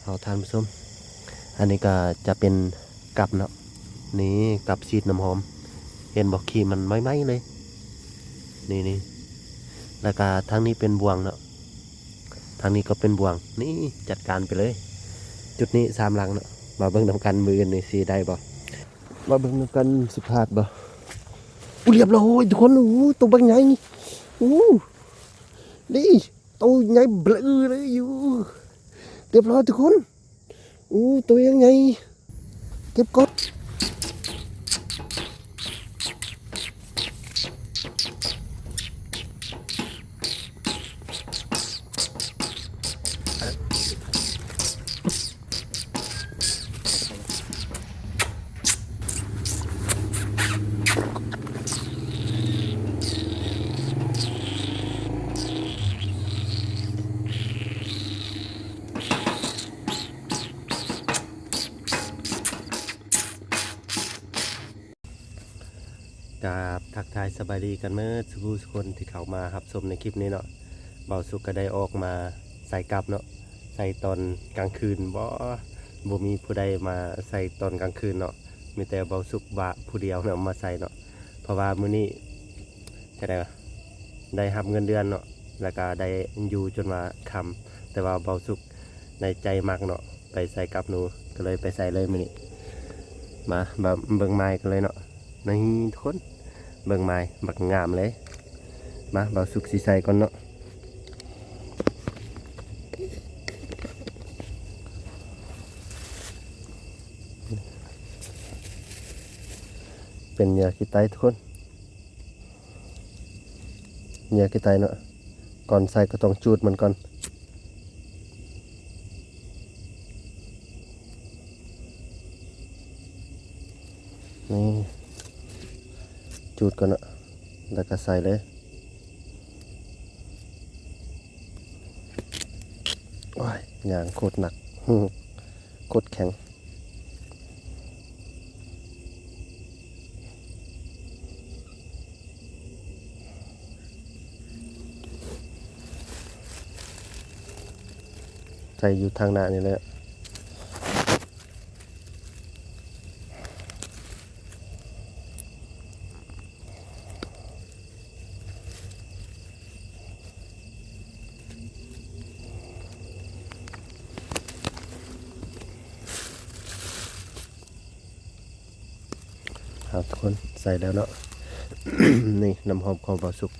ເອົາທ່ານຜູ້ຊົມ ອັນນີ້ກໍຈະເປັນກັບເນາະ ນີ້ກັບສີດນ້ຳຫອມ ເຫັນບໍ່ ຂີ້ມັນໄໝ້ໆເລີຍ ນີ້ໆ ແລ້ວກໍທາງນີ້ເປັນບ່ວງເນາະ ທາງນີ້ກໍເປັນບ່ວງ ນີ້ຈັດການໄປເລີຍ ຈຸດນີ້ສາມຫຼັງເນາະ ມາເບິ່ງນຳກັນມື້ອື່ນນີ້ຊິໄດ້ບໍ່ ມາເບິ່ງນຳກັນຊິພາດບໍ່ ໂອ້ ລຽບຮ້ອຍທຸກຄົນ ໂອ້ ໂຕບັກໃຫຍ່ ໂອ້ ນີ້ ໂຕໃຫຍ່ເບລີເລີຍຢູ່ ລຽບຮ້ອຍທຸກຄົນ ໂອ້ ໂຕຍັງໃຫຍ່ ເກັບກ່ອນ ກາບທັກທາຍສະບາຍດີກັນເໝິດສູ່ຜູ້ສູ່ຄົນທີ່ເຂົ້າມາຮັບຊົມໃນຄລິບນີ້ເນາະ ເບົາສຸກກໍໄດ້ອອກມາໃສ່ກັບເນາະ ໃສ່ຕອນກາງຄືນ ບໍ່ ບໍ່ມີຜູ້ໃດມາໃສ່ຕອນກາງຄືນເນາະ ມີແຕ່ເບົາສຸກບະຜູ້ດຽວເນາະມາໃສ່ເນາະ ເພາະວ່າມື້ນີ້ ຈັ່ງໃດວະ ໄດ້ຮັບເງິນເດືອນເນາະ ແລ້ວກໍໄດ້ຢູ່ຈົນວ່າຄ່ຳ ແຕ່ວ່າເບົາສຸກໃນໃຈມັກເນາະ ໄປໃສ່ກັບໜູ ກໍເລີຍໄປໃສ່ເລີຍມື້ນີ້ ມາ ມາເບິ່ງໄມ້ກັນເລີຍເນາະ ນີ້ທຸກຄົນ ເບິ່ງໄມ້ບັກງາມເລີຍ ມາ ເບົາສຸກຊິໃສ່ກ່ອນເນາະ ເປັນເຫຍື່ອຂີ້ໄຕທຸກຄົນ ເຫຍື່ອຂີ້ໄຕເນາະ ກ່ອນໃສ່ກໍຕ້ອງຈູດມັນກ່ອນ ນີ້ ຈູດກ່ອນເນາະ ແລ້ວກໍໃສ່ເລີຍ ໂອ້ຍ ຍ່າງໂຄດໜັກ ໂຄດແຂງ. ໃສ່ຢູ່ທາງໜ້ານີ້ແຫຼະ. ເອົາ ທຸກຄົນ ໃສ່ແລ້ວເນາະ ນີ້ ນ້ຳຫອມຂອງເບົາສຸກ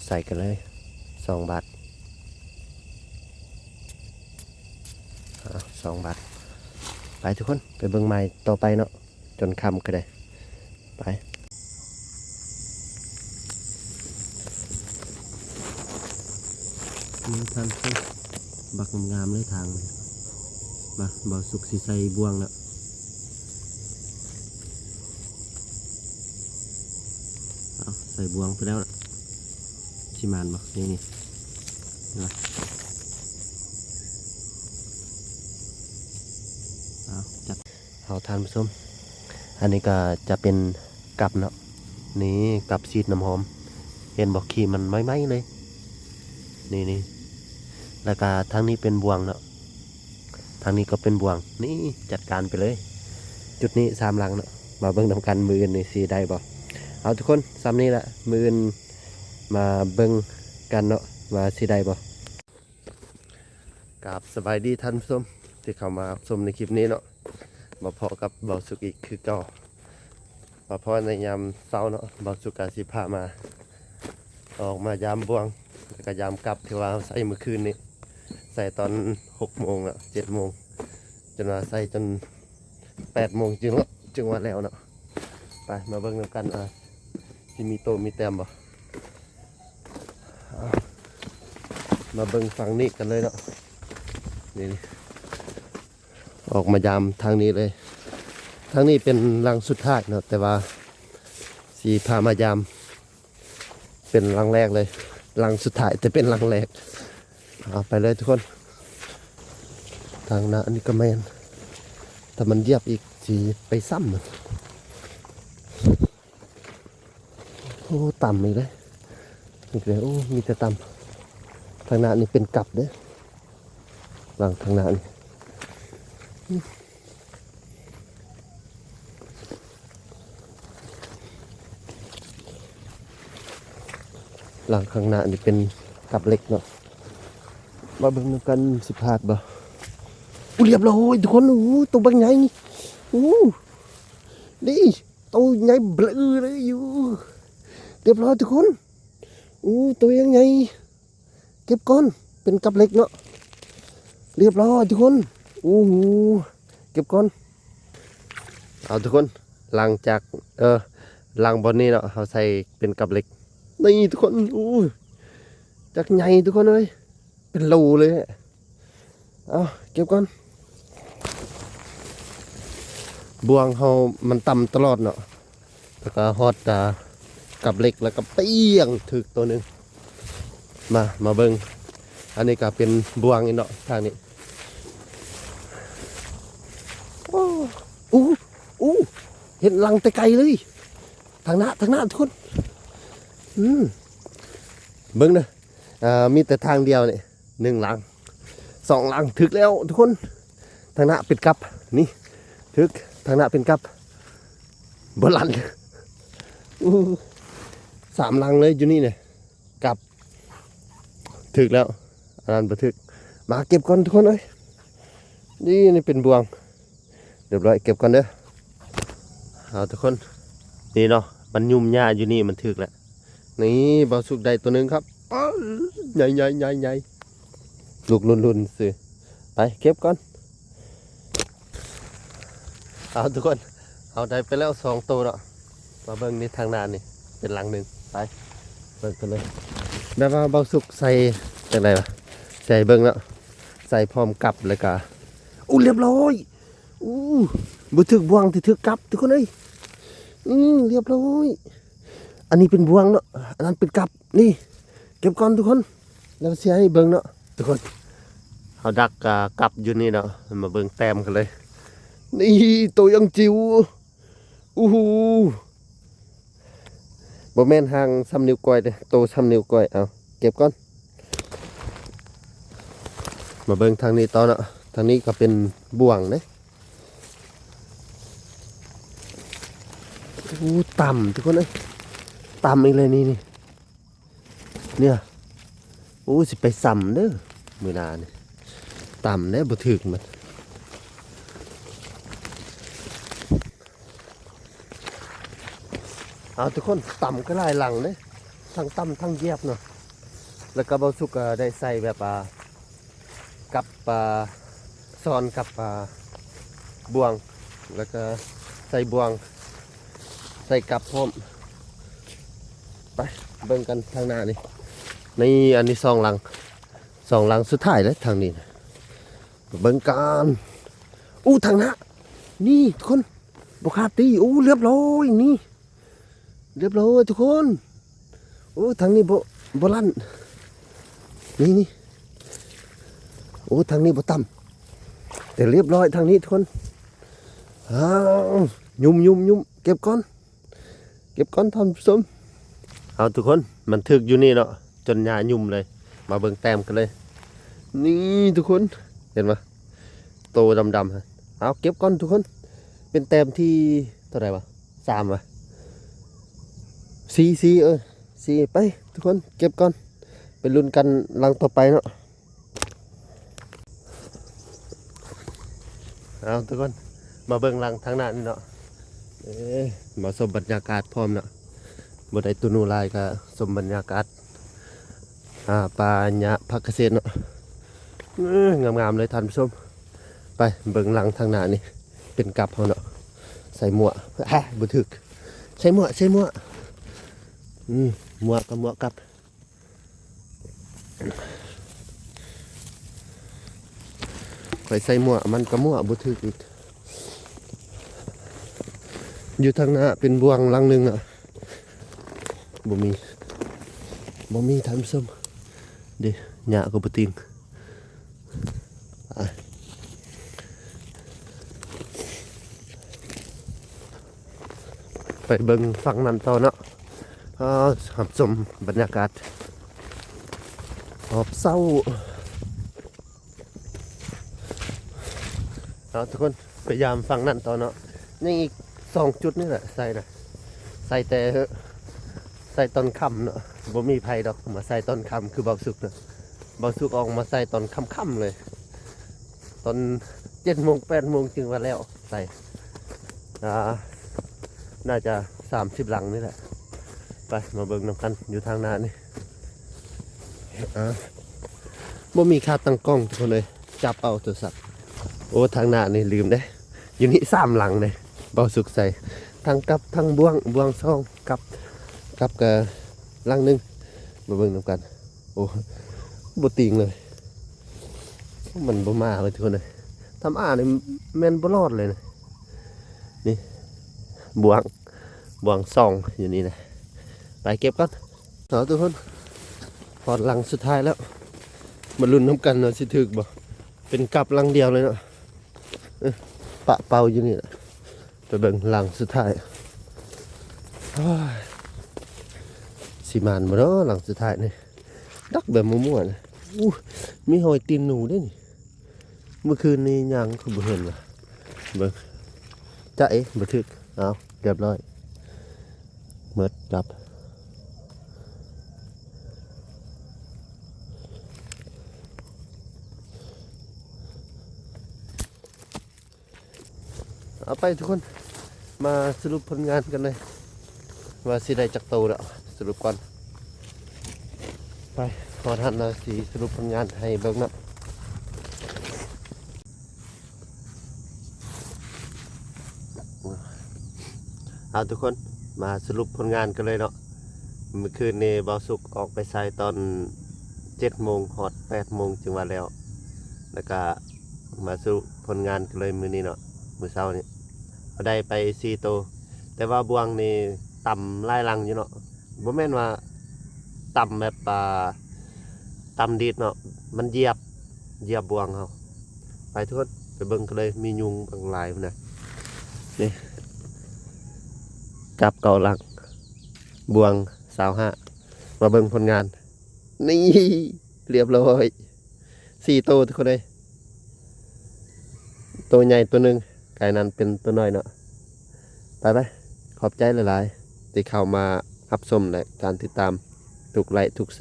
ໃສ່ກັນເລີຍ ສອງບາດ ເອົາ ສອງບາດ ໄປ ທຸກຄົນ ໄປເບິ່ງໄມ້ຕໍ່ໄປເນາະ ຈົນຄ່ຳກໍໄດ້ ໄປ ນີ້ ທ່ານຜູ້ຊົມ ບັກງາມໆເລີຍທາງນີ້ ມາ ເບົາສຸກຊິໃສ່ບ່ວງແລ້ວ ເອົາ ໃສ່ບ່ວງໄປແລ້ວ ຊິໝານບໍ່ ນີ້ ນີ້ ເຫັນບໍ່ ເອົາ ຈັດ ເອົາ ທ່ານຜູ້ຊົມ ອັນນີ້ກໍຈະເປັນກັບເນາະ ນີ້ ກັບສີດນ້ຳຫອມ ເຫັນບໍ່ ຂີ້ມັນໄໝ້ໆເລີຍ ນີ້ໆ ແລ້ວກໍທາງນີ້ເປັນບ່ວງເນາະ ທາງນີ້ກໍເປັນບ່ວງ ນີ້ ຈັດການໄປເລີຍ ຈຸດນີ້ສາມຫຼັງເນາະ ມາເບິ່ງນຳກັນມື້ອື່ນນີ້ຊິໄດ້ບໍ່ ເອົາ ທຸກຄົນ ສ່ຳນີ້ລະ ມື້ອື່ນມາເບິ່ງກັນເນາະ ວ່າຊິໄດ້ບໍ່. ກາບສະບາຍດີທ່ານຜູ້ຊົມ ທີ່ເຂົ້າມາຮັບຊົມໃນຄລິບນີ້ເນາະ ມາພໍ້ກັບເບົາສຸກອີກຄືເກົ່າ ມາພໍ້ໃນຍາມເຊົ້າເນາະ ເບົາສຸກກະຊິພາມາ ອອກມາຢາມບ່ວງ ແລ້ວກະຢາມກັບ ທີ່ວ່າເຮົາໃສ່ມື້ຄືນນີ້ ໃສ່ຕອນຫົກໂມງເນາະ ເຈັດໂມງ ຈົນວ່າໃສ່ຈົນແປດໂມງ ຈຶ່ງ ຈຶ່ງວ່າແລ້ວເນາະ ໄປ ມາເບິ່ງນຳກັນ ອ່າ ຊິມີໂຕມີແຕ້ມບໍ່. ເອົາ ມາເບິ່ງຝັ່ງນີ້ກັນເລີຍເນາະ ນີ້ ອອກມາຢາມທາງນີ້ເລີຍ ທາງນີ້ເປັນຫຼັງສຸດທ້າຍເນາະ ແຕ່ວ່າຊິພາມາຢາມ ເປັນຫຼັງແລກເລີຍ ຫຼັງສຸດທ້າຍ ແຕ່ເປັນຫຼັງແລກ ເອົາ ໄປເລີຍທຸກຄົນ ທາງໜ້ານີ້ກໍແມ່ນ ຖ້າມັນຢຽບອີກຊິໄປຊ້ຳ ໂອ້ ຕ່ຳອີກເດ້ ອີກເດ້ ໂອ້ ມີແຕ່ຕ່ຳ ທາງໜ້ານີ້ເປັນກັບເດ້ ຫຼັງທາງໜ້ານີ້ ຫຼັງຂ້າງໜ້ານີ້ເປັນກັບເຫຼັກເນາະ ມາເບິ່ງນຳກັນຊິພາດບໍ່. ໂອ້ ລຽບຮ້ອຍທຸກຄົນ. ໂອ້ ໂຕບັກໃຫຍ່ ໂອ້ ນີ້ ໂຕໃຫຍ່ບະເລີເລີຍຢູ່. ລຽບຮ້ອຍທຸກຄົນ. ໂອ້ ໂຕຢ່າງໃຫຍ່. ເກັບກ່ອນ ເປັນກັບເຫຼັກເນາະ. ລຽບຮ້ອຍທຸກຄົນ. ໂອ້ໂຫ ເກັບກ່ອນ. ເອົາທຸກຄົນ ຫຼັງຈາກ ເອີ ຫຼັງບ່ອນນີ້ເນາະ ເຮົາໃສ່ເປັນກັບເຫຼັກ. ນີ້ທຸກຄົນ. ໂອ້ຍ ຈັກໃຫຍ່ທຸກຄົນເອີຍ ເປັນໂລເລີຍ. ເອົາ ເກັບກ່ອນ. ບ່ວງເຮົາມັນຕ່ຳຕະຫຼອດເນາະ ແລ້ວກໍຮອດ ອ່າ ກັບເຫຼັກ ແລ້ວກໍປຽງ ຖືກໂຕໜຶ່ງ. ມາ ມາເບິ່ງ ອັນນີ້ກໍເປັນບ່ວງອີກເນາະ ທາງນີ້. ໂອ້ ໂອ້ ເຫັນຫຼັງແຕ່ໄກເລີຍ. ທາງໜ້າ ທາງໜ້າທຸກຄົນ. ອືມ ເບິ່ງເດີ ອ່າ ມີແຕ່ທາງດຽວນີ້ ໜຶ່ງຫຼັງ ສອງຫຼັງ ຖືກແລ້ວທຸກຄົນ. ທາງໜ້າເປັນກັບ ນີ້ ຖືກ ທາງໜ້າເປັນກັບ ບໍ່ລັ່ນ. ໂອ້ ສາມຫຼັງເລີຍຢູ່ນີ້ນະ ກັບ ຖືກແລ້ວ ອັນນັ້ນບໍ່ຖືກ. ມາເກັບກ່ອນທຸກຄົນເອີຍ. ນີ້ ນີ້ເປັນບ່ວງ. ລຽບຮ້ອຍ ເກັບກ່ອນເດີ. ເອົາທຸກຄົນ ນີ້ເນາະ ມັນຫຍຸ້ມຫຍ້າຢູ່ນີ້ ມັນຖືກແລ້ວ. ນີ້ ບ່າວສຸກໄດ້ໂຕໜຶ່ງຄັບ. ໃຫຍ່ໆໆໆ ລູກລຸ້ນໆຊື່. ໄປເກັບກ່ອນ. ເອົາທຸກຄົນ ເຮົາໄດ້ໄປແລ້ວສອງໂຕເນາະ. ມາເບິ່ງນີ້ ທາງໜ້ານີ້ເປັນຫຼັງໜຶ່ງ. ໄປເບິ່ງກັນເລີຍ. ແບບວ່າບ່າວສຸກໃສ່ຈັ່ງໃດວະ ໃສ່ເບິ່ງເນາະ ໃສ່ພ້ອມກັບ ແລ້ວກະ ໂອ້ ລຽບຮ້ອຍ. ໂອ້ ບໍ່ຖືກບ່ວງທີ່ຖືກກັບທຸກຄົນເອີຍ. ອືມ ລຽບຮ້ອຍ. ອັນນີ້ເປັນບ່ວງເນາະ ອັນນັ້ນເປັນກັບ. ນີ້ ເກັບກ່ອນທຸກຄົນ ແລ້ວຊິໃຫ້ເບິ່ງເນາະທຸກຄົນ. ເຮົາດັກ ອ່າ ກັບຢູ່ນີ້ເນາະ ມາເບິ່ງແຕ້ມກັນເລີຍ. ນີ້ ໂຕຢ່າງຈິວ. ໂອ້ໂຫ ບໍ່ແມ່ນຫາງສ່ຳນິ້ວກ້ອຍເດ້ ໂຕສ່ຳນິ້ວກ້ອຍ. ເອົາ ເກັບກ່ອນ. ມາເບິ່ງທາງນີ້ຕໍ່ເນາະ ທາງນີ້ກໍເປັນບ່ວງເດ້. ໂອ້ ຕ່ຳທຸກຄົນເອີຍ ຕ່ຳອີກແລ້ວນີ້ ນີ້ ເນຍ. ໂອ້ ຊິໄປສ່ຳເດີ ມື້ໜ້ານີ້ ຕ່ຳແດ່ ບໍ່ຖືກມັນ. ເອົາທຸກຄົນ ຕ່ຳກໍຫຼາຍຫຼັງເດ້ ທັງຕ່ຳທັງຢຽບເນາະ. ແລ້ວກໍບ່າວສຸກກໍໄດ້ໃສ່ແບບວ່າ ກັບ ອ່າ ຊ້ອນກັບ ອ່າ ບ່ວງ ແລ້ວກໍໃສ່ບ່ວງ ໃສ່ກັບພ້ອມ. ໄປເບິ່ງກັນທາງໜ້ານີ້. ນີ້ ອັນນີ້ສອງຫຼັງ ສອງຫຼັງສຸດທ້າຍເດ້ທາງນີ້ນະ. ເບິ່ງກັນ. ໂອ້ ທາງໜ້າ ນີ້ທຸກຄົນ ບໍ່ຄາດຕີ. ໂອ້ ລຽບຮ້ອຍ ນີ້ ລຽບຮ້ອຍທຸກຄົນ. ໂອ້ ທາງນີ້ບໍ່ ບໍ່ລັ່ນ ນີ້ ນີ້. ໂອ້ ທາງນີ້ບໍ່ຕ່ຳ ແຕ່ລຽບຮ້ອຍທາງນີ້ທຸກຄົນ. ອ້າວ ຫຍຸ້ມໆໆ ເກັບກ່ອນ ເກັບກ່ອນທ່ານຜູ້ຊົມ. ເອົາທຸກຄົນ ມັນຖືກຢູ່ນີ້ເນາະ ຈົນຫຍ້າຫຍຸ້ມເລີຍ. ມາເບິ່ງແຕ້ມກັນເລີຍ. ນີ້ທຸກຄົນ ເຫັນບໍ່ ໂຕດຳໆ. ເອົາ ເກັບກ່ອນທຸກຄົນ. ເປັນແຕ້ມທີເທົ່າໃດວະ ສາມວະ ສີ່ ສີ່ ເອີ ສີ່. ໄປທຸກຄົນ ເກັບກ່ອນ ໄປລຸ້ນກັນຫຼັງຕໍ່ໄປເນາະ. ເອົາທຸກຄົນ ມາເບິ່ງຫຼັງທາງໜ້ານີ້ເນາະ. ເອີ ມາຊົມບັນຍາກາດພ້ອມເນາະ. ບໍ່ໄດ້ໂຕໜູຫຼາຍ ກະຊົມບັນຍາກາດ ອ່າ ປ່າຫຍ້າ ຜັກກະເສດເນາະ. ເອີ ງາມໆເລີຍທ່ານຜູ້ຊົມ. ໄປເບິ່ງຫຼັງທາງໜ້ານີ້ ເປັນກັບເຮົາເນາະ. ໃສ່ໝວກ ແຮະ ບໍ່ຖືກ. ໃສ່ໝວກ ໃສ່ໝວກ. ອືມ ໝວກກັບໝວກກັບ. ຂ້ອຍໃສ່ໝວກ ມັນກໍໝວກບໍ່ຖືກອີກ. ຢູ່ທາງໜ້າເປັນບ່ວງຫຼັງໜຶ່ງນະ. ບໍ່ມີ ບໍ່ມີທ່ານຜູ້ຊົມ. ເດ້ ຫຍ້າກໍບໍ່ຕີງ. ໄປເບິ່ງຝັ່ງນັ້ນຕໍ່ເນາະ. ອ່າ ຮັບຊົມບັນຍາກາດຮອບເຊົ້າ. ເອົາ ທຸກຄົນ ໄປຢາມຝັ່ງນັ້ນຕໍ່ເນາະ. ຍັງອີກສອງຈຸດນີ້ແຫຼະໃສ່ນະ ໃສ່ແຕ່ ໃສ່ຕອນຄ່ຳເນາະ. ບໍ່ມີໃຜດອກມາໃສ່ຕອນຄ່ຳຄືເບົາສຸກເນາະ. ເບົາສຸກອອກມາໃສ່ຕອນຄ່ຳໆເລີຍ ຕອນເຈັດໂມງແປດໂມງຈຶ່ງວ່າແລ້ວໃສ່. ອ່າ ໜ້າຈະສາມສິບຫຼັງນີ້ແຫຼະ. ໄປ ມາເບິ່ງນຳກັນຢູ່ທາງໜ້ານີ້. ອ່າ ບໍ່ມີຂາຕັ້ງກ້ອງ ທຸກຄົນເອີຍ ຈັບເອົາໂທລະສັບ. ໂອ້ ທາງໜ້ານີ້ລືມເດ້ ຢູ່ນີ້ສາມຫຼັງເດ້ ເບົາສຸກໃສ່ ທັງກັບທັງບ່ວງ ບ່ວງສອງ ກັບ ກັບກະຫຼັງໜຶ່ງ. ມາເບິ່ງນຳກັນ. ໂອ້ ບໍ່ຕິງເລີຍ ມັນບໍ່ມາເວີຍ ທຸກຄົນເອີຍ. ທຳອານີ້ແມ່ນບໍ່ລອດເລີຍນະ. ນີ້ບ່ວງ ບ່ວງສອງຢູ່ນີ້ນະ. ໄປເກັບກ່ອນ. ເອົາ ທຸກຄົນ ຮອດຫຼັງສຸດທ້າຍແລ້ວ ມາລຸ້ນນຳກັນວ່າຊິຖືກບໍ່. ເປັນກັບຫຼັງດຽວເລີຍເນາະ. ເອີ ປະເປົ່າຢູ່ນີ້ແຫຼະ. ໄປເບິ່ງຫຼັງສຸດທ້າຍ. ໂອ້ຍ ຊິໝານບໍ່ເນາະຫຼັງສຸດທ້າຍນີ້. ດັກແບບມົວໆນະ. ອູ້ ມີຮອຍຕີນໜູເດ້ນີ້. ມື້ຄືນນີ້ຍ່າງຄືບໍ່ເຫັນວະ. ເບິ່ງ ຈ໊ະເອ ບໍ່ຖືກ. ເອົາ ຮຽບຮ້ອຍ ໝົດກັບ. ເອົາໄປ ທຸກຄົນ ມາສະຫຼຸບຜົນງານກັນເລີຍ ວ່າຊິໄດ້ຈັກໂຕແລ້ວ. ສະຫຼຸບກ່ອນ. ໄປ ຮອດຫັ້ນລະຊິສະຫຼຸບຜົນງານໃຫ້ເບິ່ງເນາະ. ເອົາ ທຸກຄົນ ມາສະຫຼຸບຜົນງານກັນເລີຍເນາະ. ມື້ຄືນນີ້ເບົາສຸກອອກໄປໃສ່ຕອນເຈັດໂມງ ຮອດແປດໂມງຈຶ່ງວ່າແລ້ວ. ແລ້ວກະມາສະຫຼຸບຜົນງານກັນເລີຍມື້ນີ້ເນາະ. ມື້ເຊົ້ານີ້ເຮົາໄດ້ໄປສີ່ໂຕ ແຕ່ວ່າບ່ວງນີ້ຕ່ຳຫຼາຍຫຼັງຢູ່ເນາະ. ບໍ່ແມ່ນວ່າຕ່ຳແບບ ອ່າ ຕ່ຳດີດເນາະ ມັນຢຽບ ຢຽບບ່ວງເຮົາ. ໄປ ທຸກຄົນ ໄປເບິ່ງກັນເລີຍ. ມີຍຸງບັກຫຼາຍພຸ້ນນະ. ນີ້ ກັບເກົ້າຫຼັງ ບ່ວງຊາວຫ້າ. ມາເບິ່ງຜົນງານ. ນີ້ ຮຽບຮ້ອຍ ສີ່ໂຕ ທຸກຄົນເອີຍ. ໂຕໃຫຍ່ໂຕໜຶ່ງ ກາຍນັ້ນເປັນໂຕນ້ອຍເນາະ. ໄປໆ ຂອບໃຈຫຼາຍໆ ທີ່ເຂົ້າມາຮັບຊົມ ແລະ ການຕິດຕາມ ທຸກໄລ ທຸກແຊ.